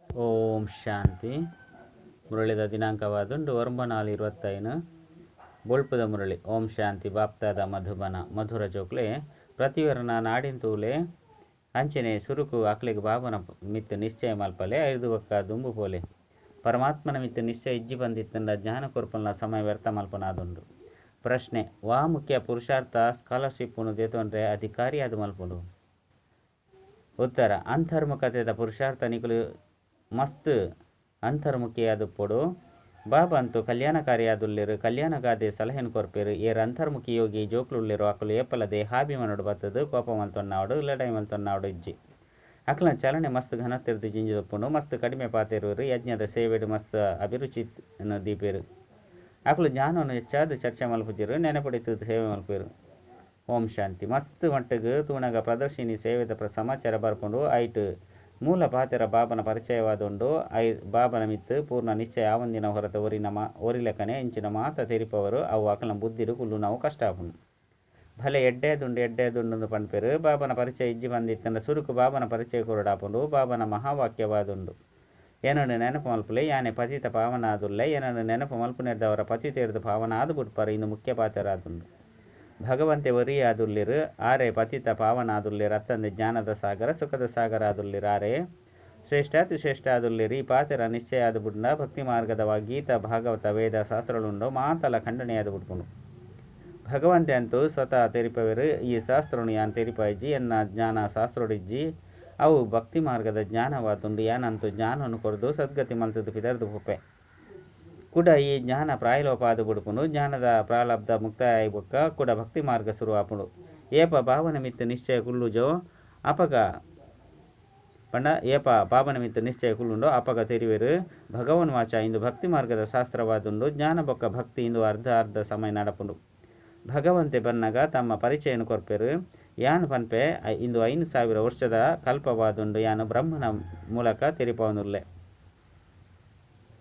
ಓಂ ಶಾಂತಿ. ಮುರಳಿದ ದಿನಾಂಕವಾದುಂಡು 9/4/25. ಬೊಳ್ಪುದ ಮುರಳಿ. ಓಂ ಶಾಂತಿ. ಬಾಪ್ತಾದ ಮಧುಬನ ಮಧುರ ಜೋಕ್ಲೆ ಪ್ರತಿವರನ ನಾಡಿನ ತೂಲೆ ಅಂಚನೆ ಸುರುಕು ಅಕ್ಲೆಗ್ ಬಾಬನ ಮಿತ್ತು ನಿಶ್ಚಯ ಮಲ್ಪಲೆ ಐದು ಬೊಕ್ಕ ದುಂಬು ಪೋಲೆ. ಪರಮಾತ್ಮನ ಮಿತ್ತು ನಿಶ್ಚಯ ಇಜ್ಜಿ ಬಂದಿತ್ತಂಡ ಜ್ಞಾನ ಕೊರ್ಪಲ್ನ ಸಮಯ ವ್ಯರ್ಥ ಮಲ್ಪನಾದುಂಡು. ಪ್ರಶ್ನೆ: ವಾ ಮುಖ್ಯ ಪುರುಷಾರ್ಥ ಸ್ಕಾಲರ್ಶಿಪ್ ದೇತೊಂಡ್ರೆ ಅಧಿಕಾರಿಯಾದ ಮಲ್ಪುಂಡು? ಉತ್ತರ: ಅಂತರ್ಮುಖತೆದ ಪುರುಷಾರ್ಥ. ನಿಕುಲು ಮಸ್ತ್ ಅಂತರ್ಮುಖಿಯಾದುಪ್ಪೊಡು. ಬಾಬಾ ಅಂತೂ ಕಲ್ಯಾಣಕಾರಿಯಾದುಲ್ಲೆರು, ಕಲ್ಯಾಣಗಾದೆ ಸಲಹೆನು ಕೊರ್ಪೆರು. ಏರ್ ಅಂತರ್ಮುಖಿ ಯೋಗಿ ಜೋಕ್ಲುಲ್ಲೆರು ಅಕುಲು ಏಪಲ ದೇಹಾಭಿಮಾನೊಡು ಬತ್ತದು ಕೋಪ ಮಲ್ತೊನ್ನಾವಡು, ಲಡಾಯಿ ಮಲ್ತೊನ್ನಾವಡು ಇಜ್ಜಿ. ಅಕ್ಲನ ಚಲನೆ ಮಸ್ತ್ ಘನತೆರ್ದು ಜಿಂಜಿದೊಪ್ಪುಂಡು. ಮಸ್ತ್ ಕಡಿಮೆ ಪಾತೆರುವರು. ಯಜ್ಞದ ಸೇವೆಡು ಮಸ್ತ್ ಅಭಿರುಚಿ ದೀಪೆರು. ಅಕುಲು ಜ್ಞಾನವನ್ನು ಹೆಚ್ಚಾದ ಚರ್ಚೆ ಮಲ್ಪುಜೆರು, ನೆನಪಡಿತು ಸೇವೆ ಮಲ್ಪೆರು. ಓಂ ಶಾಂತಿ. ಮಸ್ತ್ ಮಟ್ಟಿಗೆ ತೂನಗ ಪ್ರದರ್ಶಿನಿ ಸೇವೆದ ಸಮಾಚಾರ ಬರ್ಪುಂಡು. ಐಟ್ ಮೂಲ ಪಾತೆರ ಬಾಬನ ಪರಿಚಯವಾದುಂಡು. I ಬಾಬನ ಮಿತ್ತು ಪೂರ್ಣ ನಿಶ್ಚಯ ಆವಂದಿನ ಹೊರತು ಒರಿನ ಒರಿಲೆಕ್ಕನೆ ಇಂಚಿನ ಮಾತ ತೆರಿಪವರು. ಅವು ಅಕಲ್ನ ಬುದ್ಧಿಡು ಕುಲ್ಲು ನಾವು ಕಷ್ಟ ಆಪುಂಡು. ಭಲೆ ಎಡ್ಡೆ ದುಂಡು ಎಡ್ಡೆ ದುಂಡು ಪನ್ಪೆರು. ಬಾಬನ ಪರಿಚಯ ಇಜ್ಜಿ ಬಂದಿತ್ತಂಡ ಸುರುಕು ಬಾಬನ ಪರಿಚಯ ಕೊರಡಾಪುಂಡು. ಬಾಬನ ಮಹಾವಾಕ್ಯವಾದುಂಡು, ಏನನ್ನು ನೆನಪು ಮಲ್ಪುಲೆ, ಯಾನೆ ಪತಿತ ಪಾವನಾದುಲ್ಲೆ. ಏನನ್ನು ನೆನಪು ಮಲ್ಪುನೆರ್ದವರ ಪತಿತೇರ್ದು ಪಾವನಾದು ಬುಡ್ಪರು. ಇಂದು ಮುಖ್ಯ ಪಾತೆರಾದುಂಡು. ಭಗವಂತೆ ಒರಿಯಾದುಲ್ಲೆರು, ಆರೆ ಪತಿತ ಪಾವನಾದುಲ್ಲೆರು ಅತ್ತಂದೆ ಜ್ಞಾನದ ಸಾಗರ ಸುಖದ ಸಾಗರ ಆದುಲ್ಲೆರು. ಆರೆ ಶ್ರೇಷ್ಠಾತಿ ಶ್ರೇಷ್ಠ ಆದುಲ್ಲೆರು. ಈ ಪಾತೆರ ನಿಶ್ಚಯ ಆದು ಬುಡ್ಡ ಭಕ್ತಿ ಮಾರ್ಗದವ ಗೀತಾ ಭಾಗವತ ವೇದ ಶಾಸ್ತ್ರಗಳುಂಡು ಮಾತಲ ಖಂಡನೆಯಾದ ಬುಡ್ಪುಂಡು. ಭಗವಂತೆ ಅಂತೂ ಸ್ವತಃ ತೆರಿಪವೆರು, ಈ ಶಾಸ್ತ್ರನು ಯಾನ್ ತೆರಿಪಾಯಿಜಿ, ಎನ್ನ ಜ್ಞಾನ ಶಾಸ್ತ್ರೋಡಿಜ್ಜಿ, ಅವು ಭಕ್ತಿ ಮಾರ್ಗದ ಜ್ಞಾನವಾದುಂಡು. ಯಾನಂತೂ ಜ್ಞಾನವನ್ನು ಕೊರ್ದು ಸದ್ಗತಿ ಮಲ್ತದು ಪಿದರ್ದು ಪೋಪೆ. ಕುಡ ಈ ಜ್ಞಾನ ಪ್ರಾಯಲೋಪ ಆದು ಬುಡ್ಪುಂಡು. ಜ್ಞಾನದ ಪ್ರಾಲಬ್ಧ ಮುಕ್ತಾಯ ಬೊಕ್ಕ ಕುಡ ಭಕ್ತಿ ಮಾರ್ಗ ಶುರು ಆಪುಂಡು. ಏಪ ಭಾವನ ಮಿತ್ತು ನಿಶ್ಚಯ ಕುಲ್ಲುಜೋ ಅಪಗ ಪಂಡ ಏಪ ಬಾಬನ ಮಿತ್ತು ನಿಶ್ಚಯ ಕುಲ್ಲುಂಡೋ ಅಪಗ ತೆರಿವೆರು ಭಗವನ್ ವಾಚ ಇಂದು ಭಕ್ತಿ ಮಾರ್ಗದ ಶಾಸ್ತ್ರವಾದುಂಡು. ಜ್ಞಾನ ಬೊಕ್ಕ ಭಕ್ತಿ ಇಂದು ಅರ್ಧ ಅರ್ಧ ಸಮಯ ನಡಪುಂಡು. ಭಗವಂತೆ ಬನ್ನಗ ತಮ್ಮ ಪರಿಚಯನು ಕೊರ್ಪೆರು. ಯಾನ್ ಪನ್ಪೆ ಇಂದು 5000 ವರ್ಷದ ಕಲ್ಪವಾದುಂಡು. ಯಾನು ಬ್ರಹ್ಮನ ಮೂಲಕ ತೆರಿಪವನುಲ್ಲೆ.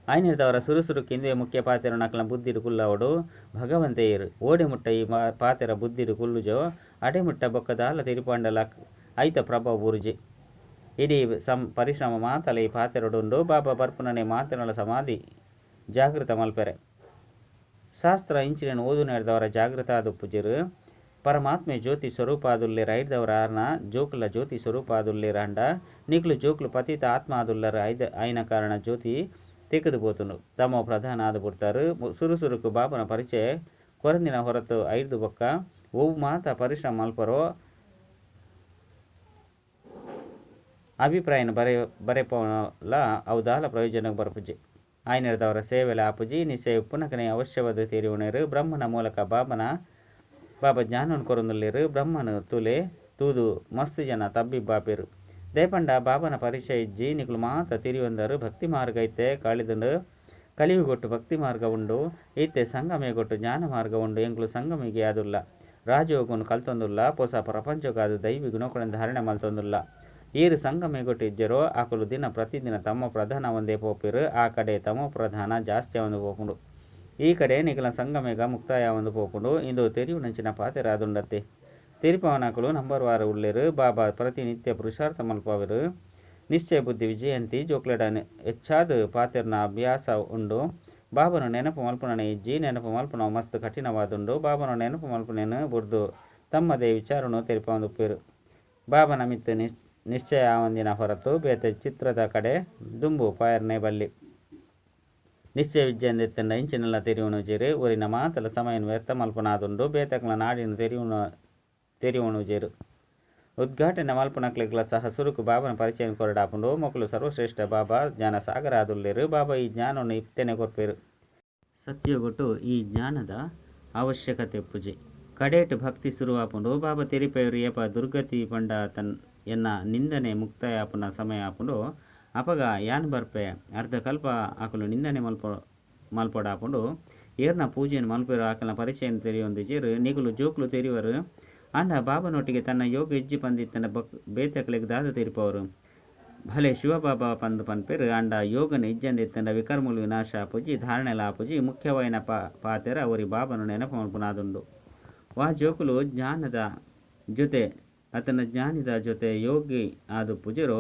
ಆಯ್ನಿರ್ದವರ ಸುರು ಸುರುಕು ಇಂದುವೆ ಮುಖ್ಯ ಪಾತೆರ ನಕಲ ಬುದ್ಧಿಡು ಕುಲ್ಲವಡು. ಭಗವಂತೆಯರು ಓಡೆ ಮುಟ್ಟ ಈ ಪಾತೆರ ಬುದ್ಧಿಡು ಕುಲ್ಲುಜೋ ಅಡೆ ಮುಟ್ಟ ಬೊಕ್ಕ ದಾಲ ತೆರಿಪಾಂಡಲ ಐತ ಪ್ರಭಾವ ಬೂರುಜಿ. ಇಡೀ ಪರಿಶ್ರಮ ಮಾತಲ ಈ ಪಾತೆರಡುಂಡು. ಬಾಬಾ ಬರ್ಪುನನೆ ಮಾತೆನಲ ಸಮಾಧಿ ಜಾಗೃತ ಮಲ್ಪೆರೆ. ಶಾಸ್ತ್ರ ಇಂಚಿನ ಓದುನೆರ್ದವರ ಜಾಗೃತ ಆದುಪ್ಪುಜೆರು. ಪರಮಾತ್ಮೆ ಜ್ಯೋತಿ ಸ್ವರೂಪ ಆದುಲ್ಲೆರ್. ಐರ್ದವರ ಆರ್ನ ಜೋಕುಲ ಜ್ಯೋತಿ ಸ್ವರೂಪ ಆದುಲ್ಲೆರ್. ಅಂಡ ನಿಕ್ಲು ಜೋಕ್ಲು ಪತಿತ ಆತ್ಮ ಆದುಲ್ಲರ್. ಐನ ಕಾರಣ ಜ್ಯೋತಿ ತೆಗೆದು ಪೋತುಂಡು. ತಮೋ ಪ್ರಧಾನ ಆದು ಬಿಡ್ತಾರೆ. ಸುರು ಸುರುಕು ಬಾಬನ ಪರಿಚಯ ಕೊರಂದಿನ ಹೊರತು ಐದು ಬೊಕ್ಕ ಒವು ಮಾತ ಪರಿಶ್ರಮ ಮಲ್ಪರೋ ಅಭಿಪ್ರಾಯನ ಬರೆಪೋಲ ಅವು ದಾಲ ಪ್ರಯೋಜನಕ್ಕೆ ಬರಪುಜಿ. ಆಯ್ನೆರ್ದವರ ಸೇವೆಲ ಆಪುಜಿ. ನಿಶ್ಚಯ ಉಪ್ಪುನಕನೆ ಅವಶ್ಯವಾದ ತೆರಿಯುಣರು. ಬ್ರಹ್ಮನ ಮೂಲಕ ಬಾಬಾ ಜ್ಞಾನವನ್ನು ಕೊರೊಂದುಲ್ಲೆರು. ಬ್ರಹ್ಮನು ತುಲೆ ತೂದು ಮಸ್ತ್ ಜನ ತಬ್ಬಿಬ್ಬಾಪೆರು. ದಯಪಂಡ ಬಾಬನ ಪರಿಚಯ ಇಜ್ಜಿ. ನಿಕುಲು ಮಾತ ತಿರಿಯೊಂದರು. ಭಕ್ತಿ ಮಾರ್ಗ ಐತೆ ಕಳಿದುಂಡು. ಕಲಿಯುಗೊಟ್ಟು ಭಕ್ತಿ ಮಾರ್ಗ ಉಂಡು. ಇತ್ತೆ ಸಂಗಮೇಗೊಟ್ಟು ಜ್ಞಾನ ಮಾರ್ಗ ಉಂಡು. ಎಂಕುಲು ಸಂಗಮಿಗೆ ಆದುಲ್ಲ. ರಾಜಯೋಗನು ಕಲ್ತೊಂದುಲ್ಲ. ಪೊಸ ಪ್ರಪಂಚಕ್ಕಾದ ದೈವಿ ಗುಣಗಳನ್ನು ಧಾರಣೆ ಮಲ್ತೊಂದುಲ್ಲ. ಈರು ಸಂಗಮೇಗೊಟ್ಟು ಇಜ್ಜರೋ ಆಕುಲು ದಿನ ಪ್ರತಿದಿನ ತಮ್ಮ ಪ್ರಧಾನ ಒಂದೇ ಪೋಪೆರು. ಆ ಕಡೆ ತಮೋ ಪ್ರಧಾನ ಜಾಸ್ತಿ ಒಂದು ಪೋಪುಂಡು. ಈ ಕಡೆ ನಿಕಲ ಸಂಗಮೇಗ ಮುಕ್ತಾಯ ಒಂದು ಪೋಪುಂಡು. ಇಂದು ತೆರಿಯುನಂಚಿನ ಪಾತೆರಾದುಂಡತ್ತೆ. ತೆರಿಪವನಕುಲು ನಂಬರ್ ವಾರ ಉಲ್ಲೆರು. ಬಾಬಾ ಪ್ರತಿನಿತ್ಯ ಪುರುಷಾರ್ಥ ಮಲ್ಪವರು. ನಿಶ್ಚಯ ಬುದ್ಧಿ ವಿಜಯಂತಿ ಜೋಕ್ಲೆಡನ್ ಹೆಚ್ಚಾದ ಪಾತೆರ್ನ ಅಭ್ಯಾಸ ಉಂಡು. ಬಾಬನು ನೆನಪು ಮಲ್ಪುನನೆ ಇಜ್ಜಿ. ನೆನಪು ಮಲ್ಪುನವು ಮಸ್ತ್ ಕಠಿಣವಾದುಂಡು. ಬಾಬನು ನೆನಪು ಮಲ್ಪುನೇನು ಬುಡ್ದು ತಮ್ಮದೇ ವಿಚಾರನು ತೆರಿಪವೊಂದುಪ್ಪೆರು. ಬಾಬನ ಮಿತ್ತು ನಿಶ್ಚಯ ಆವಂದಿನ ಹೊರತು ಬೇತೆ ಚಿತ್ರದ ಕಡೆ ದುಂಬು ಪಾಯರ್ನೆ ಬಲ್ಲಿ. ನಿಶ್ಚಯ ವಿದ್ಯೆಂದೆತ್ತಂಡ ಇಂಚಿನೆಲ್ಲ ತೆರಿಯುಣು ಜೇರು. ಊರಿನ ಮಾತಲ ಸಮಯನು ವ್ಯರ್ಥ ಮಲ್ಪನಾದುಂಡು. ಬೇತಕ್ಲ ನಾಡಿನ ತೆರಿಯುಣು ಜೇರು. ಉದ್ಘಾಟನೆ ಮಲ್ಪುನಕ್ಲೆಗ್ಲ ಸಹ ಸುರುಕು ಬಾಬನ ಪರಿಚಯ ಕೊರಡಾಪುಂಡು. ಮೊಕಲು ಸರ್ವಶ್ರೇಷ್ಠ ಬಾಬಾ ಜ್ಞಾನ ಸಾಗರ ಆದುಲ್ಲೆರು. ಬಾಬಾ ಈ ಜ್ಞಾನವನ್ನು ಇತ್ತನೆ ಕೊರ್ಪೆರು. ಸತ್ಯಗೊಟ್ಟು ಈ ಜ್ಞಾನದ ಅವಶ್ಯಕತೆ ಪೂಜೆ ಕಡೇಟು ಭಕ್ತಿ ಶುರುವಾಪುಂಡು. ಬಾಬಾ ತೆರಿಪೆರು ಏಪ ದುರ್ಗತಿ ಪಂಡ ತನ್ ಎನ್ನ ನಿಂದನೆ ಮುಕ್ತಾಯ ಆಪುನ ಸಮಯ ಆಪುಂಡು. ಅಪಗ ಯಾನ್ ಬರ್ಪೆ. ಅರ್ಧ ಕಲ್ಪ ಆಕುಲು ನಿಂದನೆ ಮಲ್ಪೊಡಾಪುಂಡು. ಏರ್ನ ಪೂಜೆಯನ್ನು ಮಲ್ಪೆರು ಆಕಲ್ನ ಪರಿಚಯ ತೆರಿಯೊಂದಿಜೆರು. ನಿಕುಲು ಜೋಕ್ಲು ತೆರಿವರು. ಆಂಡ ಬಾಬನೊಟ್ಟಿಗೆ ತನ್ನ ಯೋಗ ಇಜ್ಜಿ ಪಂದಿತ್ತನ ಬೇತಕ್ಲೆಗ್ ದಾದ ತೆರಿಪವರು. ಭಲೆ ಶಿವಬಾಬಾ ಪಂದ್ ಪನ್ಪೆರು. ಆಂಡ ಯೋಗನ ಇಜ್ಜಂದಿತ್ತಂಡ ವಿಕರ್ಮುಲು ವಿನಾಶ ಆಪುಜಿ, ಧಾರಣೆಲ ಆಪುಜಿ. ಮುಖ್ಯವಾಯಿನ ಪಾತೆರ ಒರಿ ಬಾಬನು ನೆನಪು ಮಲ್ಪುನಾದುಂಡು. ವಾ ಜೋಕುಲು ಜ್ಞಾನದ ಜೊತೆ ಅತನ ಜ್ಞಾನಿದ ಜೊತೆ ಯೋಗಿ ಆದು ಪೂಜೆರೋ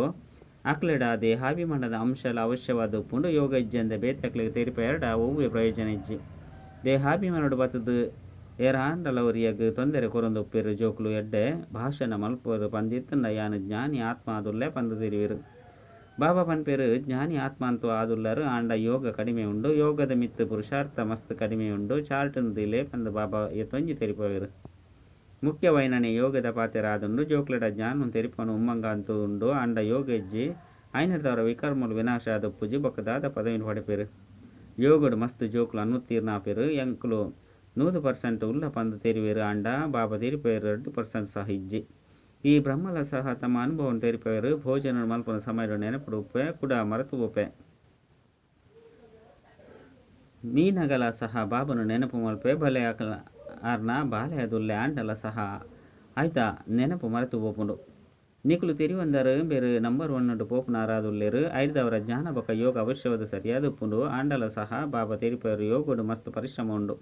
ಅಕ್ಲೆಡ ದೇಹಾಭಿಮಾನದ ಅಂಶಲ ಅವಶ್ಯವಾದ್ ಉಪ್ಪುಂಡು. ಯೋಗ ಇಜ್ಜಂದೆ ಬೇತೆ ಅಕ್ಲೆಗ್ ತೆರಿಪಾಯೆರ್ಡ ಒವ್ವೇ ಪ್ರಯೋಜನ ಇಜ್ಜಿ. ದೇಹಾಭಿಮಾನೊಡು ಬತ್ತುದು ಏರಾಂಡಲ ಒರಿಯಗ್ ತೊಂದರೆ ಕೊರೊಂದು ಉಪ್ಪುವೆರ್. ಜೋಕುಲು ಎಡ್ಡೆ ಭಾಷಣ ಮಲ್ಪುವೆರ್ ಪಂದಿತ್ತುಂಡ ಯಾನ್ ಜ್ಞಾನಿ ಆತ್ಮ ಆದುಲ್ಲೆ ಪಂದ್ ತೆರಿಯುವೆರ್. ಬಾಬಾ ಪನ್ಪೆರ್ ಜ್ಞಾನಿ ಆತ್ಮ ಅಂತೂ ಆದುಲ್ಲರ್ ಆಂಡ ಯೋಗ ಕಡಿಮೆ ಉಂಡು. ಯೋಗದ ಮಿತ್ತ್ ಪುರುಷಾರ್ಥ ಮಸ್ತ್ ಕಡಿಮೆ ಉಂಡು. ಚಾರ್ಟ್ ನ್ ದೀಲೆ ಪಂದ್ ಬಾಬಾ ಏತೊಂಜಿ ತೆರಿಪಾವೆರ್. ಮುಖ್ಯವಾಯಿನನೇ ಯೋಗದ ಪಾತೆರ ಆದುಂಡು. ಜೋಕ್ಲೆಡ ಜ್ಞಾನನ್ ತೆರಿಪಾವುನ ಉಮ್ಮಂಗ್ ಅಂತೂ ಉಂಡು ಆಂಡ ಯೋಗ ಇಜ್ಜಿ. ಆಯಿನೆಡ್ದಾವರ ವಿಕರ್ಮಲು ವಿನಾಶ ಆದುಪ್ಪುಜಿ. ಬೊಕ್ಕ ದಾದ ಪದವಿನ್ ಪಡೆಪೆರ್. ಯೋಗಡ್ ಮಸ್ತ್ ಜೋಕುಲು ಅನುತ್ತೀರ್ಣ ಆಪೆರ್. ಎಂಕುಲು 100% ಉಲ್ಲ ಪಂದ್ ತೆರಿಯುವೆರ್ ಆಂಡ ಬಾಬಾ ತೆರಿಪಾವೆರ್ 2% ಸಹ ಇಜ್ಜಿ. ಈ ಬ್ರಹ್ಮಲ ಸಹ ತಮ್ಮ ಅನುಭವನ್ ತೆರಿಪಾವೆರ್. ಭೋಜನ ಮಲ್ಪುನ ಸಮಯಡ್ ನೆನಪುಡು ಉಪ್ಪುವೆ ಕುಡ ಮರತು ಪೋಪೆ. ಮೀನಗಲ ಸಹ ಬಾಬಾನ ನೆನಪು ಮಲ್ಪೆ ಬಲೆ ಅಕಲ ಆರ್ನ ಬಾಲೆ ಆದುಲ್ಲೆ ಆಂಡಲ ಸಹ ಆಯ್ತ ನೆನಪು ಮರೆತು ಪೋಪುಂಡು. ನಿಕುಲು ತೆರಿಯೊಂದರ್ ಬೇರೆ ನಂಬರ್ ಒನ್ ಪೋಪುನಾರಾದುಲ್ಲೆರ್. ಐಡ್ದಾವರ ಜ್ಞಾನ ಬೊಕ್ಕ ಯೋಗ ಅವಶ್ಯವಾದ ಸರಿಯಾದ ಉಪ್ಪುಂಡು. ಆಂಡಲ ಸಹ ಬಾಬಾ ತೆರಿಪಾವೆರ್ ಯೋಗಡ್ ಮಸ್ತ್ ಪರಿಶ್ರಮ ಉಂಡು.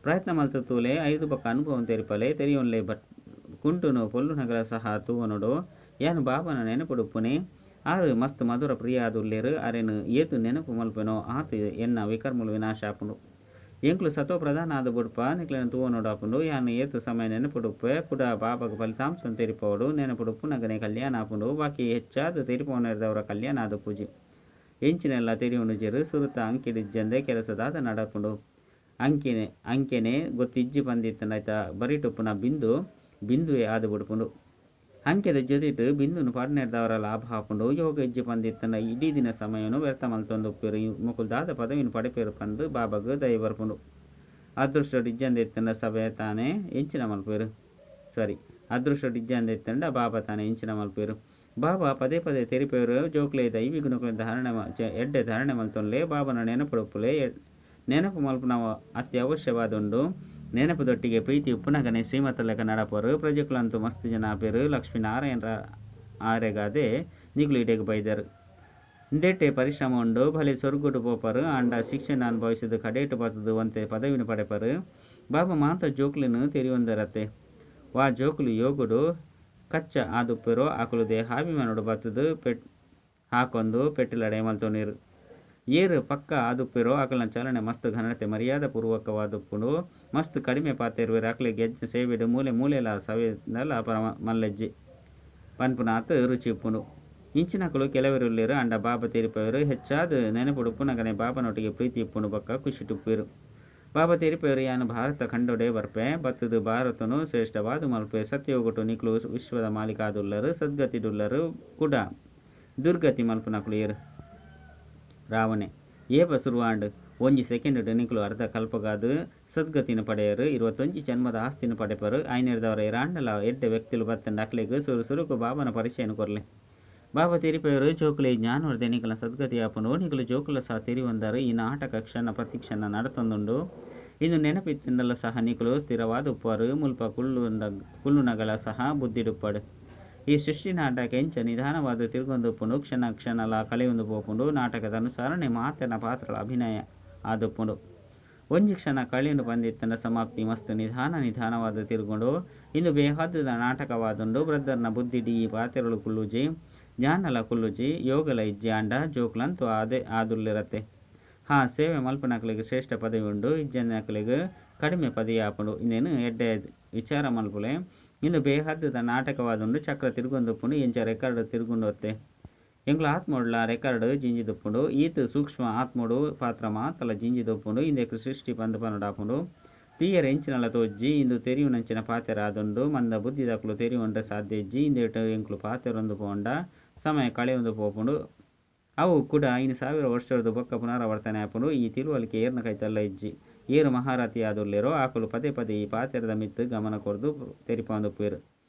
ಪ್ರಯತ್ನ ಮಲ್ತು ತೂಲೆ ಐದು ಬೊಕ್ಕ ಅನುಭವ ತೆರಿಪಲೆ ತೆರಿಯೊನ್ಲೆ ಬಟ್ ಕುಂಟುನು ಪೊಲ್ಲುನಗಲ ಸಹ ತೂವೊನೊಡು. ಯಾನ್ ಬಾಬಾನ ನೆನಪುಡು ಉಪ್ಪುನೆ. ಆರು ಮಸ್ತ್ ಮಧುರ ಪ್ರಿಯ ಆದುಲ್ಲೆರ್. ಅರೆನ್ ಏತ್ ನೆನಪು ಮಲ್ಪೆನೋ ಆತ್ ಎನ್ನ ವಿಕರ್ಮಲು ವಿನಾಶ ಆಪುಂಡು. ಎಂಕುಲು ಸತೋ ಪ್ರಧಾನ ಆದ್ ಬುಡ್ಪ ನಿಕ್ಲೆನ ತೂವೊನೊಡು ಆಪುಂಡು. ಯಾನ್ ಏತ್ ಸಮಯ ನೆನಪುಡು ಉಪ್ಪುವೆ ಕುಡ ಬಾಬಾಗ್ ಫಲಿತಾಂಶನ್ ತೆರಿಪಾವೊಡು. ನೆನಪುಡು ಉಪ್ಪುನಗನೇ ಕಲ್ಯಾಣ ಆಪುಂಡು. ಬಾಕಿ ಹೆಚ್ಚಾದ್ ತೆರಿಪಾವುನೆರ್ದಾವರ ಕಲ್ಯಾಣ ಆದುಪ್ಪುಜಿ. ಎಂಚಿನೆಲ್ಲ ತೆರಿಯೊನುಜೆರ್. ಸುರುತ ಅಂಕೆಡ್ ಇಜ್ಜಂದೆ ಕೆಲಸ ದಾದ ನಡಪುಂಡು. ಅಂಕೆನೆ ಅಂಕೆನೆ ಗೊತ್ತಿಜ್ಜಿ ಪಂದಿತ್ತುಂಡ ಆಯ್ತ ಬರಿಟುಪ್ಪುನ ಬಿಂದು ಬಿಂದುವೆ ಆದ್ ಬುಡ್ಪುಂಡು. ಅಂಕೆದ ಜೊತೆಟ್ ಬಿಂದುನು ಪಾಡ್ನೆರ್ದಾವರ ಲಾಭ ಆಪುಂಡು. ಯೋಗ ಇಜ್ಜಿ ಪಂದಿತ್ತುಂಡ ಇಡೀ ದಿನ ಸಮಯನು ವ್ಯರ್ಥ ಮಲ್ತೊಂದು ಉಪ್ಪುವೆರ್. ಮೊಕುಲು ದಾದ ಪದವಿನ್ ಪಡೆಪೆರ್ ಪಂದ್ ಬಾಬಾಗ್ ದಯ ಬರ್ಪುಂಡು. ಅದೃಷ್ಟಡ್ ಇಜ್ಜಂದೆ ಇತ್ತುಂಡ ಸಭೆ ತಾನೇ ಎಂಚಿನ ಮಲ್ಪುವೆರ್. ಸಾರಿ, ಅದೃಷ್ಟಡ್ ಇಜ್ಜಂದೆ ಇತ್ತುಂಡ ಬಾಬಾ ತಾನೇ ಎಂಚಿನ ಮಲ್ಪುವೆರ್. ಬಾಬಾ ಪದೇ ಪದೇ ತೆರಿಪೆರ್ ಜೋಕ್ಲೆ ದೈವಿ ಗುಣಕುಲೆನ್ ಧಾರಣೆ ಎಡ್ಡೆ ಧಾರಣೆ ಮಲ್ತೊನ್ಲೆ. ಬಾಬಾನ ನೆನಪುಡುಪ್ಪುಲೆ. ನೆನಪು ಮಲ್ಪುನವು ಅತ್ಯವಶ್ಯವಾದುಂಡು. ನೆನಪುದೊಟ್ಟಿಗೆ ಪ್ರೀತಿ ಉಪ್ಪುನಗನೆ ಶ್ರೀಮತ ಲೆಕ್ಕ ನಡಪರು. ಪ್ರಜೆಕುಲಂತೂ ಮಸ್ತ್ ಜನ ಆಪೆರ್. ಲಕ್ಷ್ಮೀನಾರಾಯಣ ಆರೆಗಾದೆ ನಿಕುಲು ಇಡೆಗ್ ಬೈದರ್. ಇಂದೆಟೆ ಪರಿಶ್ರಮ ಉಂಡು. ಭಲೆ ಸ್ವರ್ಗಡ್ ಪೋಪರು ಆಂಡ ಶಿಕ್ಷೆನ್ ಅನುಭವಿಸಿದ ಕಡೇಟ್ ಬತ್ತುದು ಒಂತೆ ಪದವಿನ ಪಡೆಪರು. ಬಾಬಾ ಮಾತ ಜೋಕ್ಲೆನ್ ತೆರಿಯೊಂದರತೆ. ವಾ ಜೋಕುಲು ಯೋಗಡು ಕಚ್ಚ ಆದುಪ್ಪೆರೋ ಅಕುಲು ದೇಹಾಭಿಮಾನೊಡು ಬತ್ತುದು ಪೆಟ್ ಹಾಕೊಂದು ಪೆಟ್ಟಿಲಡೆ ಮಲ್ತೊನಿರು. ಏರು ಪಕ್ಕ ಆದುಪ್ಪೆರೋ ಅಕಲ್ನ ಚಲನೆ ಮಸ್ತ್ ಘನತೆ ಮರ್ಯಾದ ಪೂರ್ವಕವಾದುಪ್ಪುಂಡು. ಮಸ್ತ್ ಕಡಿಮೆ ಪಾತೆರುವೆರ್. ಅಕ್ಲೆಗ್ ಯಜ್ಞ ಸೇವೆಡ್ ಮೂಲೆ ಮೂಲೆಲ ಸವೆಂದಲ ಪರಮ ಮಲ್ಲೆಜ್ಜಿ ಪನ್ಪುನಾತ್ ರುಚಿ ಉಪ್ಪುಂಡು. ಇಂಚಿನಕುಲು ಕೆಲವೆರುಲ್ಲೆರ್ ಆಂಡ ಬಾಬಾ ತೆರಿಪಾವೆರ್ ಹೆಚ್ಚಾದ್ ನೆನಪುಡುಪ್ಪುನಗನೆ ಬಾಬಾನೊಟ್ಟಿಗೆ ಪ್ರೀತಿ ಉಪ್ಪುಂಡು ಬೊಕ್ಕ ಖುಷಿಟುಪ್ಪುವೆರ್. ಬಾಬಾ ತೆರಿಪಾವೆರ್ ಯಾನ್ ಭಾರತ ಖಂಡೊಡೆ ಬರ್ಪೆ. ಬತ್ತುದು ಭಾರತನು ಶ್ರೇಷ್ಠವಾದ್ ಮಲ್ಪೆ. ಸತ್ಯಯುಗಟು ನಿಕುಲು ವಿಶ್ವದ ಮಾಲೀಕ ಆದುಲ್ಲರ್. ಸದ್ಗತಿಡುಲ್ಲರ್. ಕುಡ ದುರ್ಗತಿ ಮಲ್ಪುನಕುಲು ಏರು? ರಾವಣೆ. ಏಪ ಸುರುವಾಂಡ್? ಒಂಜಿ ಸೆಕೆಂಡ್ ನಿಕುಲು ಅರ್ಧ ಕಲ್ಪಗಾದ್ ಸದ್ಗತಿನ ಪಡೆಯರು. 21 ಜನ್ಮದ ಆಸ್ತಿನ ಪಡೆಪರು. ಆಯಿನೆಡ್ದಾವರ ಏರಾಂಡಲ ಎಡ್ಡೆ ವ್ಯಕ್ತಿಲು ಬತ್ತುಂಡ ಅಕ್ಲೆಗ್ ಸುರು ಸುರುಕು ಬಾಬಾನ ಪರಿಚಯನ ಕೊರ್ಲೆ. ಬಾಬಾ ತೆರಿಪಾವೆರ್ ಜೋಕುಲೆ ಜ್ಞಾನವರ್ಧೆ ನಿಕಲ್ನ ಸದ್ಗತಿ ಆಪುಂಡು. ನಿಕುಲು ಜೋಕುಲ ಸಹ ತೆರಿಯೊಂದರು. ಈ ನಾಟಕ ಕ್ಷಣ ಪ್ರತಿಕ್ಷಣ ನಡತೊಂದುಂಡು. ಇಂದು ನೆನಪಿತ್ತುಂಡಲ ಸಹ ನಿಕುಲು ಸ್ಥಿರವಾದ ಉಪ್ಪುವರು. ಮುಲ್ಪ ಕುಳ್ಳುನಗಲ ಸಹ ಬುದ್ಧಿಡುಪ್ಪಡು. ಈ ಸೃಷ್ಟಿ ನಾಟಕ ಎಂಚ ನಿಧಾನವಾದ ತಿರುಗೊಂದು ಉಪ್ಪುಂಡು. ಕ್ಷಣ ಕ್ಷಣಲ ಕಳೆಯೊಂದು ಪೋಪುಂಡು. ನಾಟಕದ ಅನುಸರಣೆ ಮಾತೆರ್ನ ಪಾತ್ರಗಳ ಅಭಿನಯ ಆದುಪ್ಪುಂಡು. ಒಂಜಿ ಕ್ಷಣ ಕಳೆಯೊಂದು ಪಂದಿತ್ತುಂಡ ಸಮಾಪ್ತಿ ಮಸ್ತ್ ನಿಧಾನ ನಿಧಾನವಾದ ತಿರುಗುಂಡು. ಇಂದು ಬೇಹದ್ದ ನಾಟಕವಾದುಂಡು. ಬ್ರದರ್ನ ಬುದ್ಧಿಡ್ ಈ ಪಾತ್ರಗಳು ಕುಲ್ಲುಜಿ, ಜ್ಞಾನಲ ಕುಲ್ಲುಜಿ, ಯೋಗಲ ಇಜ್ಜಿ. ಆಂಡ ಜೋಕುಲಂತೂ ಆದೇ ಆದುಲ್ಲೆರತೆ. ಹಾ, ಸೇವೆ ಮಲ್ಪುನಕಲೆಗ್ ಶ್ರೇಷ್ಠ ಪದವಿ ಉಂಡು. ಇಜ್ಜಂದಿನಕಲೆಗ್ ಕಡಿಮೆ ಪದವಿ ಆಪುಂಡು. ಇಂದೆನ್ ಎಡ್ಡೆ ವಿಚಾರ ಮಲ್ಪುಲೆ. ಇಂದು ಬೇಹದ್ದ ನಾಟಕವಾದುಂಡು. ಚಕ್ರ ತಿರುಗೊಂದುಪ್ಪುಂಡು. ಎಂಚ ರೆಕಾರ್ಡ್ ತಿರುಗುಂಡು ಅತ್ತೆ. ಎಂಕುಲು ಆತ್ಮೊಡ್ಲ ರೆಕಾರ್ಡ್ ಜಿಂಜಿದುಪ್ಪುಂಡು. ಈತ್ ಸೂಕ್ಷ್ಮ ಆತ್ಮೊಡು ಪಾತ್ರ ಮಾತಲ ಜಿಂಜಿದುಪ್ಪುಂಡು. ಇಂದೆಕ್ ಸೃಷ್ಟಿ ಪಂದ್ ಪನೊಡಾಪುಂಡು. ತೂಯೆರೆ ಎಂಚಿನಲ ತೋಜ್ಜಿ. ಇಂದು ತೆರಿಯುನಂಚಿನ ಪಾತೆರ ಆದುಂಡು. ಮಂದ ಬುದ್ಧಿದಕುಲು ತೆರಿಯೊಂಡ್ರೆ ಸಾಧ್ಯ ಇಜ್ಜಿ. ಇಂದೆಟ್ ಎಂಕುಲು ಪಾತೆರೊಂದು ಪೋಂಡ ಸಮಯ ಕಳೆಯೊಂದು ಪೋಪುಂಡು. ಅವು ಕೂಡ 5000 ವರ್ಷೊರ್ದು ಬೊಕ್ಕ ಪುನರಾವರ್ತನೆ ಆಪುಂಡು. ಈ ತಿಳುವಳಿಕೆ ಏರ್ನ ಕೈತಲ್ಲ ಇಜ್ಜಿ. ಏರು ಮಹಾರಥಿ ಆದುಲ್ಲೆರೋ ಆಕುಲು ಪದೇ ಪದೇ ಈ ಪಾತೆರದ ಮಿತ್ತ್ ಗಮನ ಕೊರ್ದು ತೆರಿಪಾವೊಂದುಪ್ಪುವೆರ್.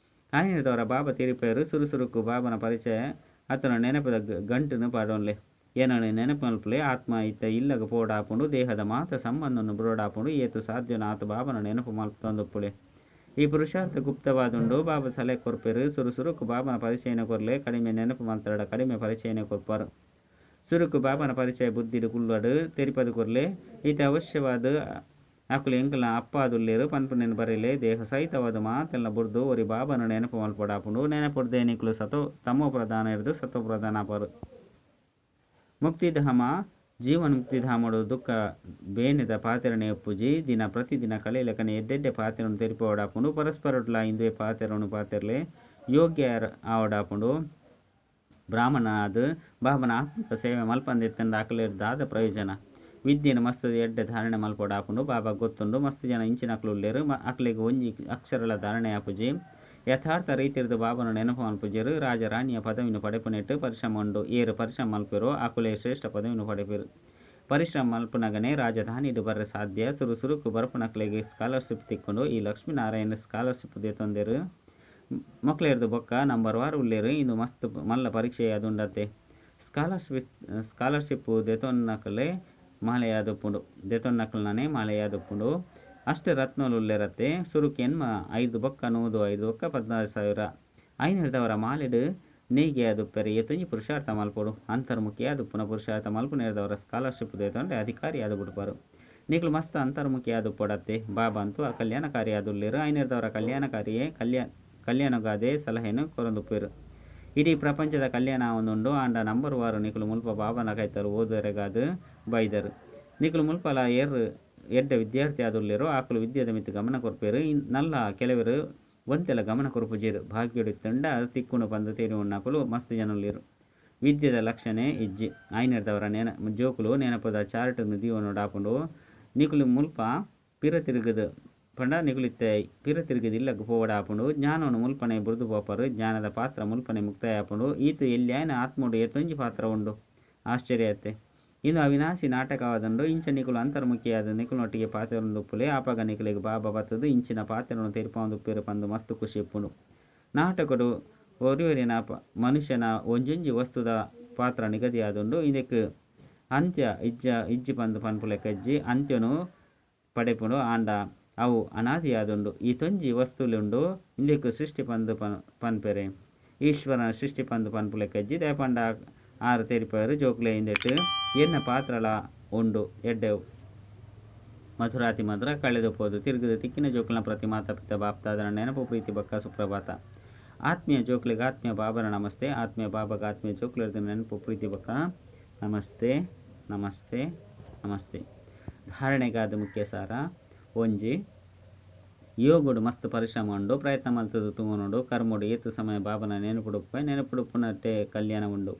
ಆಯಿನೆಡ್ದಾವರ ಬಾಬಾ ತೆರಿಪಾವೆರ್ ಸುರು ಸುರುಕು ಬಾಬಾನ ಪರಿಚಯ ಆತನ ನೆನಪುದ ಗಂಟುನು ಪಾಡೊನ್ಲೆ. ಏನನ್ನು ನೆನಪು ಮಲ್ಪುಲೆ. ಆತ್ಮ ಇತ್ತ ಇಲ್ಲಗ ಪೋಡಾಪುಂಡು. ದೇಹದ ಮಾತ ಸಂಬಂಧವನ್ನು ಬುಡೋಡಾಪುಂಡು. ಏತ್ ಸಾಧ್ಯನೋ ಆತ ಬಾಬಾನ ನೆನಪು ಮಲ್ತೊಂದುಪ್ಪುಲೆ. ಈ ಪುರುಷಾರ್ಥ ಗುಪ್ತವಾದುಂಡು. ಬಾಬಾ ಸಲಹೆ ಕೊರ್ಪೆರ್. ಸುರು ಸುರುಕು ಬಾಬಾನ ಪರಿಚಯನ ಕೊರ್ಲೆ. ಕಡಿಮೆ ನೆನಪು ಮಲ್ತಡ ಕಡಿಮೆ ಪರಿಚಯನೇ ಕೊರ್ಪಾರು. ಸುರುಕು ಬಾಬಾನ ಪರಿಚಯ ಬುದ್ಧಿಡ್ ಕುಲ್ಲಡು ತೆರಿಪದು ಕೊರ್ಲೆ. ಈತ ಅವಶ್ಯವಾದ ಅಕುಲು ಎಂಕಲ್ನ ಅಪ್ಪ ಆದುಲ್ಲೆರ್ ಪನ್ಪುನೆನ್ ಬರೆಲೆ. ದೇಹ ಸಹಿತವಾದ್ ಮಾತೆಲ್ನ ಬುಡ್ದು ಒರಿ ಬಾಬಾನ ನೆನಪು ಮಲ್ಪೊಡಾಪುಂಡು. ನೆನಪುಡ್ದೆ ನಿಕುಲು ಸತೋ ತಮೋ ಪ್ರಧಾನ ಇರ್ದ್ ಸತೋ ಪ್ರಧಾನ ಆಪರ್. ಮುಕ್ತಿಧಾಮ ಜೀವನ ಮುಕ್ತಿಧಾಮಡು ದುಃಖ ಬೇನೆದ ಪಾತೆರನೆ ಉಪ್ಪುಜಿ. ದಿನ ಪ್ರತಿದಿನ ಕಳೆಲೆಕನೆ ಎಡ್ಡೆಡ್ಡೆ ಪಾತೆರನ್ ತೆರಿಪಾವೊಡಾಪುಂಡು. ಪರಸ್ಪರಡ್ಲಾ ಇಂದುವೆ ಪಾತೆರೊನು ಪಾತೆರ್ಲೆ ಯೋಗ್ಯ ಆವೊಡಾಪುಂಡು. ಬ್ರಾಹ್ಮಣನಾದ್ ಬಾಬನ ಆತ್ಮಿಕ ಸೇವೆ ಮಲ್ಪಂದಿತ್ತಂಡ ಅಕಲೆಡ್ ದಾದ ಪ್ರಯೋಜನ? ವಿದ್ಯೆನ್ ಮಸ್ತ್ ಎಡ್ಡೆ ಧಾರಣೆ ಮಲ್ಪೊಡಾಪುಂಡು. ಬಾಬಾ ಗೊತ್ತುಂಡು ಮಸ್ತ್ ಜನ ಇಂಚಿನಕುಲು ಉಲ್ಲೆರ್, ಅಕ್ಲೆಗ್ ಒಂಜಿ ಅಕ್ಷರಲ ಧಾರಣೆ ಆಪುಜಿ. ಯಥಾರ್ಥ ರೀತಿರ್ದ್ ಬಾಬನ ನೆನಪು ಮಲ್ಪುಜೆರ್. ರಾಜ ರಾಣಿಯ ಪದವಿನ ಪಡೆಪುನೆಟ್ ಪರಿಶ್ರಮ ಉಂಡು. ಏರ್ ಪರಿಶ್ರಮ ಮಲ್ಪೆರೋ ಅಕುಲೇ ಶ್ರೇಷ್ಠ ಪದವಿನ ಪಡೆಪೆರ್. ಪರಿಶ್ರಮ ಮಲ್ಪುನಗನೆ ರಾಜಧಾನಿಡ್ ಬರ್ರೆ ಸಾಧ್ಯ. ಸುರು ಸುರುಕು ಬರ್ಪುನಕ್ಲೆಗ್ ಸ್ಕಾಲರ್ಶಿಪ್ ತಿಕ್ಕುಂಡು. ಈ ಲಕ್ಷ್ಮೀನಾರಾಯಣ ಸ್ಕಾಲರ್ಶಿಪ್ ದೆತೊಂದೆರ್. ಮೊಕ್ಲೆರ್ದ್ ಬೊಕ್ಕ ನಂಬರ್ ವಾರ್ ಉಲ್ಲೆರ್. ಇಂದು ಮಸ್ತ್ ಮಲ್ಲ ಪರೀಕ್ಷೆ ಆದುಂಡತೆ. ಸ್ಕಾಲರ್ಶಿಪ್ ದೆತೊನ್ನಕಲೆ ಮಾಲೆಯಾದುಪ್ಪುಂಡು. ದೆತೊನ್ನಕಲ್ನನೇ ಮಾಲೆಯಾದುಪ್ಪುಂಡು. ಅಷ್ಟ ರತ್ನಲು ಉಲ್ಲೆರತ್ತೆ. ಸುರುಕು ಎನ್ಮ, ಐದು ಬೊಕ್ಕ 100, ಐದು ಬೊಕ್ಕ 16,000. ಐನೆರ್ದವರ ಮಾಲೆಡ್ ನೇಯ್ಗೆ ಆದುಪ್ಪೆರೆ ಏತೊಂಜಿ ಪುರುಷಾರ್ಥ ಮಲ್ಪೊಡು. ಅಂತರ್ಮುಖಿ ಆದುಪ್ಪುನ ಪುರುಷಾರ್ಥ ಮಲ್ಪುನೆರ್ದವರ ಸ್ಕಾಲರ್ಶಿಪ್ ದೆತೊಂಡೆ ಅಧಿಕಾರಿ ಆದ್ ಬಿಡ್ಪಾರು. ನಿಕುಲು ಮಸ್ತ್ ಅಂತರ್ಮುಖಿ ಆದುಪ್ಪೊಡತ್ತೆ. ಬಾಬಾ ಅಂತೂ ಕಲ್ಯಾಣಕಾರಿ ಆದುಲ್ಲೆರ್. ಐನೆರ್ದವರ ಕಲ್ಯಾಣಕಾರಿಯೇ ಕಲ್ಯಾಣಗಾದೆ ಸಲಹೆನ್ ಕೊರೊಂದುಪ್ಪೆರ್. ಇಡೀ ಪ್ರಪಂಚದ ಕಲ್ಯಾಣ ಆವೊಂದುಂಡು. ಆಂಡ ನಂಬರ್ ವಾರು ನಿಕುಲು ಮುಲ್ಪ ಬಾಬನ ಕೈತಲ್ ಓದುವರೆಗಾದ್ ಬೈದರ್. ನಿಕುಲು ಮುಲ್ಪಲ ಏರ್ ಎಡ್ಡೆ ವಿದ್ಯಾರ್ಥಿ ಆದುಲ್ಲೆರೋ ಆಕುಲು ವಿದ್ಯೆದ ಮಿತ್ತ್ ಗಮನ ಕೊರ್ಪೆರ್. ನಲ್ಲ ಕೆಲವೆರ್ ಒಂತೆಲ ಗಮನ ಕೊರ್ಪುಜೆರ್. ಭಾಗ್ಯೊಡಿತ್ತುಂಡ ತಿಕ್ಕುಂಡು ಪಂದ್ ತೆರಿಯೊನ್ನಕುಲು ಮಸ್ತ್ ಜನ ಉಲ್ಲೆರ್. ವಿದ್ಯೆದ ಲಕ್ಷಣೆ ಇಜ್ಜಿ. ಐನೆರ್ದವರ ನೆನ ಜೋಕುಲು ನೆನಪುದ ಚಾರ್ಟ್ ದೀವೊನೊಡಾಪುಂಡು. ನಿಕುಲು ಮುಲ್ಪ ಪಿರ ತಿರುಗುದು ಪಂಡ ನಿಕುಲು ಇತ್ತೆ ಪಿರ ತಿರುಗುದು ಇಲ್ಲಗ್ ಪೋವೊಡಾಪುಂಡು. ಜ್ಞಾನವನ್ನು ಮುಲ್ಪನೆ ಬುಡ್ದು ಪೋಪರ್. ಜ್ಞಾನದ ಪಾತ್ರ ಮುಲ್ಪನೆ ಮುಕ್ತಾಯ ಆಪುಂಡು. ಈತ್ ಎಲ್ಯಾಯನ ಆತ್ಮೊಡು ಏತೊಂಜಿ ಪಾತ್ರ ಉಂಡು. ಆಶ್ಚರ್ಯ ಅತ್ತೆ. ಇಂದು ಅವಿನಾಶಿ ನಾಟಕವಾದುಂಡು. ಇಂಚ ನಿಕುಲು ಅಂತರ್ಮುಖಿಯಾದ ನಿಕುಲೊಟ್ಟಿಗೆ ಪಾತೆರೊಂದುಪ್ಪುಲೆ. ಆಪಗ ನಿಕುಲೆಗ್ ಬಾಬಾ ಬತ್ತುದು ಇಂಚಿನ ಪಾತೆರೊನು ತೆರಿಪಾವೊಂದುಪ್ಪೆರ್ ಪಂದ್ ಮಸ್ತ್ ಖುಷಿ ಉಪ್ಪುಂಡು. ನಾಟಕಡು ಒರಿಯೊರಿನ ಮನುಷ್ಯನ ಒಂಜೊಂಜಿ ವಸ್ತುದ ಪಾತ್ರ ನಿಗದಿ ಆದುಂಡು. ಇಂದೆಕ್ ಅಂತ್ಯ ಇಜ್ಜ ಇಜ್ಜಿ ಪಂದ್ ಪನ್ಪುಲೆಕ ಇಜ್ಜಿ. ಅಂತ್ಯನು ಪಡೆಪುಂಡು ಆಂಡ ಅವು ಅನಾದಿ ಆದುಂಡು. ಈತೊಂಜಿ ವಸ್ತುಲುಂಡು. ಇಂದೆಕ್ ಸೃಷ್ಟಿ ಪಂದ್ ಪನ್ಪೆರೆ ಈಶ್ವರನ ಸೃಷ್ಟಿ ಪಂದ್ ಪನ್ಪುಲೆಕ ಇಜ್ಜಿ. ದಾಯೆ ಪಂಡ ಆರು ತೆರಿಪಾಯೆರ್ ಜೋಕುಲೆ ಇಂದೆಟ್ ಎನ್ನ ಪಾತ್ರಲ ಉಂಡು. ಎಡ್ಡೆ ಮಧುರಾತಿ ಮಧುರ ಕಳೆದು ಪೋದು ತಿರುಗುದು ತಿಕ್ಕಿನ ಜೋಕುಲ್ನ ಪ್ರತಿ ಮಾತಾ ಪಿತ ಬಾಪ್ತಾದನ ನೆನಪು ಪ್ರೀತಿ ಬೊಕ್ಕ ಸುಪ್ರಭಾತ. ಆತ್ಮೀಯ ಜೋಕುಲೆಗ್ ಆತ್ಮೀಯ ಬಾಬನ ನಮಸ್ತೆ. ಆತ್ಮೀಯ ಬಾಬಾಗ ಆತ್ಮೀಯ ಜೋಕುಲೆರ್ದ್ ನೆನಪು ಪ್ರೀತಿ ಬೊಕ್ಕ ನಮಸ್ತೆ ನಮಸ್ತೆ ನಮಸ್ತೆ. ಧಾರಣೆಗಾದ ಮುಖ್ಯ ಸಾರ. ಒಂಜಿ ಯೋಗಡು ಮಸ್ತ್ ಪರಿಶ್ರಮ ಉಂಡು. ಪ್ರಯತ್ನ ಮಲ್ತುದು ತೂವೊನೊಡು. ಕರ್ಮೊಡು ಏತ್ ಸಮಯ ಬಾಬನ ನೆನಪುಡುಪ್ಪೆ ನೆನಪುಡುಪ್ಪುನಟ್ಟೆ ಕಲ್ಯಾಣ ಉಂಡು.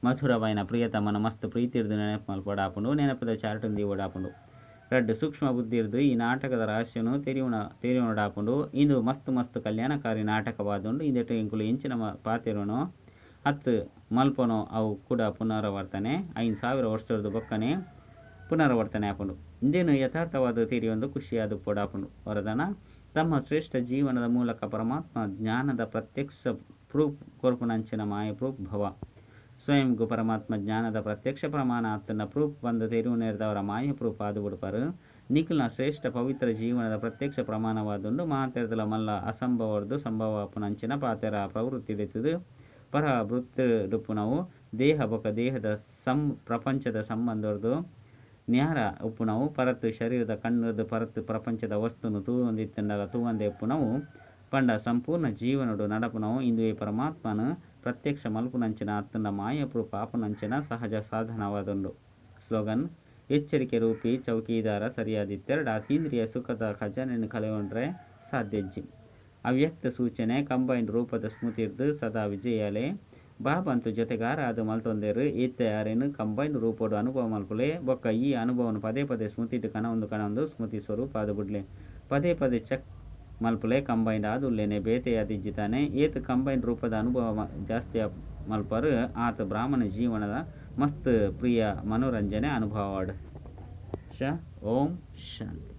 ಮಧುರವಾಯಿನ ಪ್ರಿಯತಮನ ಮಸ್ತ್ ಪ್ರೀತಿರ್ದ್ ನೆನಪು ಮಲ್ಪೊಡಾಪುಂಡು. ನೆನಪುದ ಚಾರ್ಟ್ ದೀವೊಡಾಪುಂಡು. ರಡ್ಡ್ ಸೂಕ್ಷ್ಮ ಬುದ್ಧಿರ್ದ್ ಈ ನಾಟಕದ ರಹಸ್ಯನು ತೆರಿಯೊನೊಡಾಪುಂಡು. ಇಂದು ಮಸ್ತ್ ಮಸ್ತ್ ಕಲ್ಯಾಣಕಾರಿ ನಾಟಕವಾದುಂಡು. ಇಂದೆಟ್ ಎಂಕುಲು ಎಂಚಿನ ಪಾತೆರೊನೋ ಅತ್ ಮಲ್ಪನೋ ಅವು ಕೂಡ ಪುನರಾವರ್ತನೆ. 5000 ವರ್ಷರ್ದ್ ಬೊಕ್ಕನೆ ಪುನರಾವರ್ತನೆ ಆಪುಂಡು. ಇಂದೇನು ಯಥಾರ್ಥವಾದ ತೆರಿಯೊಂದು ಖುಷಿಯಾದುಪ್ಪೊಡಾಪುಂಡು. ವರದಾನ ತಮ್ಮ ಶ್ರೇಷ್ಠ ಜೀವನದ ಮೂಲಕ ಪರಮಾತ್ಮ ಜ್ಞಾನದ ಪ್ರತ್ಯಕ್ಷ ಪ್ರೂಫ್ ಕೊರ್ಪುನಂಚಿನ ಮಾಯ ಪ್ರೂಫ್ ಭವ. ಸ್ವಯಂಗು ಪರಮಾತ್ಮ ಜ್ಞಾನದ ಪ್ರತ್ಯಕ್ಷ ಪ್ರಮಾಣ ಆತ್ತಂಡ ಪ್ರೂಫ್ ಬಂದು ತೆರಿಯುನೇರ್ದವರ ಮಾಯ ಪ್ರೂಫ್ ಆದು ಬಿಡ್ಪಾರು. ನಿಖಿಲ್ನ ಶ್ರೇಷ್ಠ ಪವಿತ್ರ ಜೀವನದ ಪ್ರತ್ಯಕ್ಷ ಪ್ರಮಾಣವಾದುಂಡು. ಮಾತೆರ್ದಲ ಮಲ್ಲ ಅಸಂಭವರ್ದು ಸಂಭವ ಆಪುನಂಚಿನ ಪಾತೆರ ಪ್ರವೃತ್ತಿಡಿತ್ತದು ಪರ ವೃತ್ತಿಡುಪ್ಪುನವು ದೇಹ ಬೊಕ್ಕ ದೇಹದ ಪ್ರಪಂಚದ ಸಂಬಂಧರ್ದು ನ್ಯಾರ ಉಪ್ಪುನವು ಪರತ್ ಶರೀರದ ಕಣ್ಣುರ್ದು ಪರತ್ ಪ್ರಪಂಚದ ವಸ್ತುನು ತೂವೊಂದಿತ್ತಂಡಲ ತೂವಂದೆ ಉಪ್ಪುನವು ಪಂಡ ಸಂಪೂರ್ಣ ಜೀವನಡು ನಡಪುನವು. ಇಂದುವೇ ಪರಮಾತ್ಮನ ಪ್ರತ್ಯಕ್ಷ ಮಲ್ಪುನಂಚಿನ ಅತ್ತಂಡ ಮಾಯ ಪ್ರೂಫ್ ಆಪುನಂಚಿನ ಸಹಜ ಸಾಧನವಾದುಂಡು. ಸ್ಲೋಗನ್: ಎಚ್ಚರಿಕೆ ರೂಪಿ ಚೌಕಿದಾರ ಸರಿಯಾದಿತ್ತೆರಡ ಅತೀಂದ್ರಿಯ ಸುಖದ ಖಜಾನೆಯನ್ನು ಕಳೆಯೊಂಡ್ರೆ ಸಾಧ್ಯ ಇಜ್ಜಿ. ಅವ್ಯಕ್ತ ಸೂಚನೆ ಕಂಬೈನ್ಡ್ ರೂಪದ ಸ್ಮೃತಿರ್ದು ಸದಾ ವಿಜಯಾಲೆ. ಬಾಬಂತು ಜೊತೆಗಾರ ಆದ್ ಮಲ್ತೊಂದೆರ್. ಇತ್ತೆ ಅರೆನ್ ಕಂಬೈನ್ಡ್ ರೂಪೊಡು ಅನುಭವ ಮಲ್ಪುಲೆ. ಬೊಕ್ಕ ಈ ಅನುಭವನು ಪದೇ ಪದೇ ಸ್ಮೃತಿಟ್ ಕನವೊಂದು ಕನವೊಂದು ಸ್ಮೃತಿ ಸ್ವರೂಪ ಆದ್ ಬುಡ್ಲೆ. ಪದೇ ಪದೇ ಚೆಕ್ ಮಲ್ಪುಲೆ ಕಂಬೈನ್ಡ್ ಆದುಲ್ಲೇನೆ ಬೇತೆಯಾದಿಜ್ಜಿ ತಾನೆ. ಏತ್ ಕಂಬೈನ್ಡ್ ರೂಪದ ಅನುಭವ ಜಾಸ್ತಿ ಮಲ್ಪರು ಆತ ಬ್ರಾಹ್ಮಣ ಜೀವನದ ಮಸ್ತ್ ಪ್ರಿಯ ಮನೋರಂಜನೆ ಅನುಭವವಾಡ್. ಓಂ ಶಾಂತಿ.